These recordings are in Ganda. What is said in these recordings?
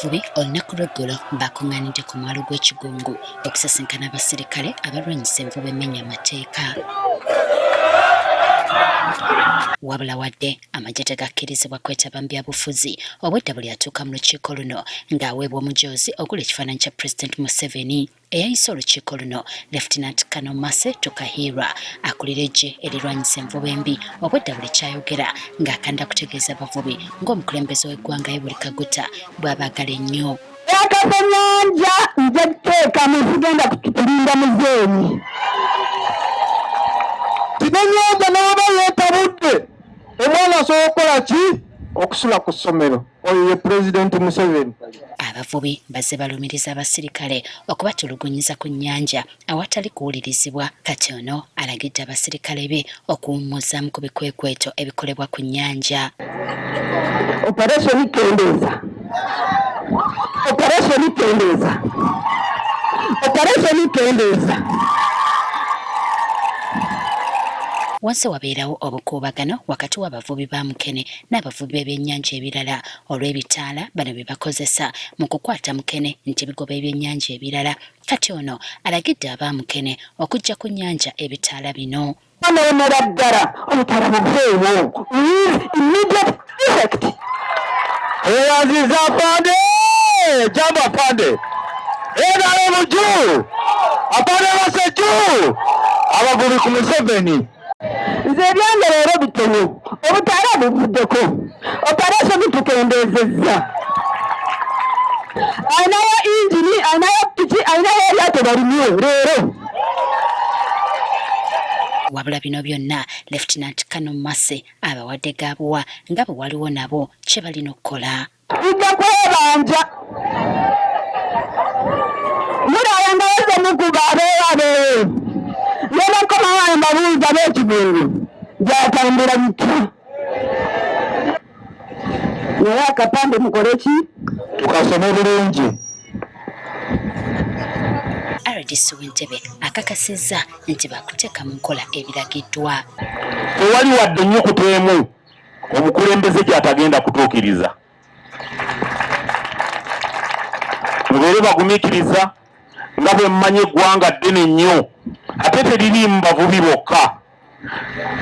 Abavubi olunaku lw'eggulo bakuŋŋaanidde ku mwalo gw'e Kigungu okusisinkana abasirikale abalwanyisa envuba emenya amateeka. Wabula wadde amagye tegakkirizibwa kwetaba mu byabufuzi, obwedda buli atuuka mu lukiiko luno ng'aweebwa omujoozi oguli ekifaananyi kya Pulezidenti Museveni. Eyayise olukiiko luno, Lefutinanti Kano Mercy Tukahirwa akulira eggye erirwanyisa envuba embi obwedda buli ky'ayogera ng'akanda kutegeeza bavubi ng'omukulembeze w'eggwanga Yoweri Kaguta bw'abaagala ennyo. Akasenyanja nja kuteekamu sigenda kulinda muzeeyi. Kinenyanja n'aba yeetabudde omwana asobola okukola ki okusula ku ssomero. Oyo ye Pulezidenti Museveni. Abavubi bazze balumiriza abasirikale okubatulugunyiza ku nnyanja awatali kuwulirizibwa. Kati ono alagidde abasirikale be okuwummuzaamu ku bikwekweto ebikolebwa ku nnyanja. Operation kendeeza. Operation kendeeza. Operation kendeeza. Wazze wabeerawo obukuubagano wakati w'abavubi ba mukene n'abavubi b'ebyennyanja ebirala olw'ebitaala bano bye bakozesa mu kukwata mukene nti bigoba ebyennyanja ebirala. Kati ono alagidde aba mukene okuggya ku nnyanja ebitaala bino. Onoonera ddala obutaala buveewo with immediate effect. Eyanziza afande, jambo afande. NRM juu, afande base juu, abavubi ku Museveni. Nze ebyange leero bitono, obutaala buvuddeko, operation tukendeezezza. Alinayo ingini, alinayo piki, alinayo eryato balimye leero. Wabula bino byonna Lefutinanti Kano Mercy abawadde gaabuwa nga bwe waliwo nabo kye balina okukola. Tujja kwebanja. Mulaba nga weze mukuba abeewo abeewo. Ne bakoma wange mbabuuza b'ekigungu gyatambula bitya. Naye akapande mukole ki? Tukasome bulungi. RDC w'Entebbe akakasizza nti baakuteeka mu nkola ebiragiddwa. Tewali wadde ennyukuta emu omukulembeze gy'atagenda kutuukiriza. Mubeere bagumiikiriza nga bwe mmanyi eggwanga ddene nnyo ate teririimu bavubi bokka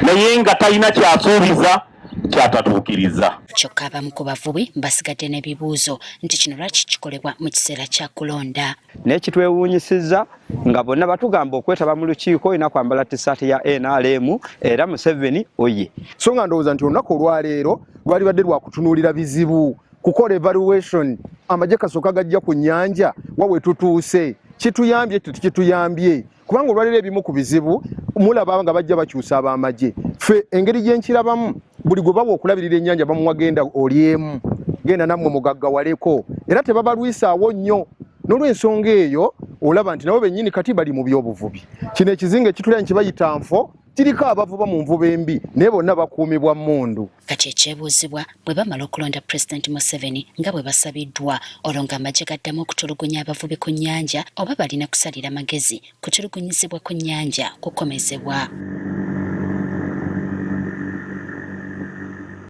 naye nga talina ky'asuubiza ky'atatuukiriza. Kyokka abamu ku bavubi basigadde n'ebibuuzo nti kino lwaki kikolebwa mu kiseera kya kulonda. Naye kitwewuunyisizza nga bonna batugamba okwetaba mu lukiiko olina kwambala tisaati ya NRM era Museveni oye. So nga ndowooza nti olunaku olwaleero lwalibadde lwakutunuulira bizibu, kukola evaluation, amagye kasooka gajja ku nnyanja wa we tutuuse, kituyambye tekituyambye, kubanga olwaleero ebimu ku bizibu mulaba nga bajja bakyusa ab'amagye. Ffe engeri gye nkirabamu buli gwe bawa okulabirira ennyanja bamuwa genda olyemu, genda nammwe mugaggawaleko, era tebabalwisaawo nnyo. N'olw'ensonga eyo olaba nti nabo bennyini kati bali mu by'obuvubi. Kino ekizinga ekitulira nti bayita nfo kiriko abavuba mu nvuba embi naye bonna bakuumibwa mmundu. Kati ekyebuuzibwa bwe bamala okulonda Pulezidenti Museveni nga bwe basabiddwa olwo ng'amagye gaddamu okutulugunya abavubi ku nnyanja oba balina kusalira magezi kutulugunyizibwa ku nnyanja kukomezebwa.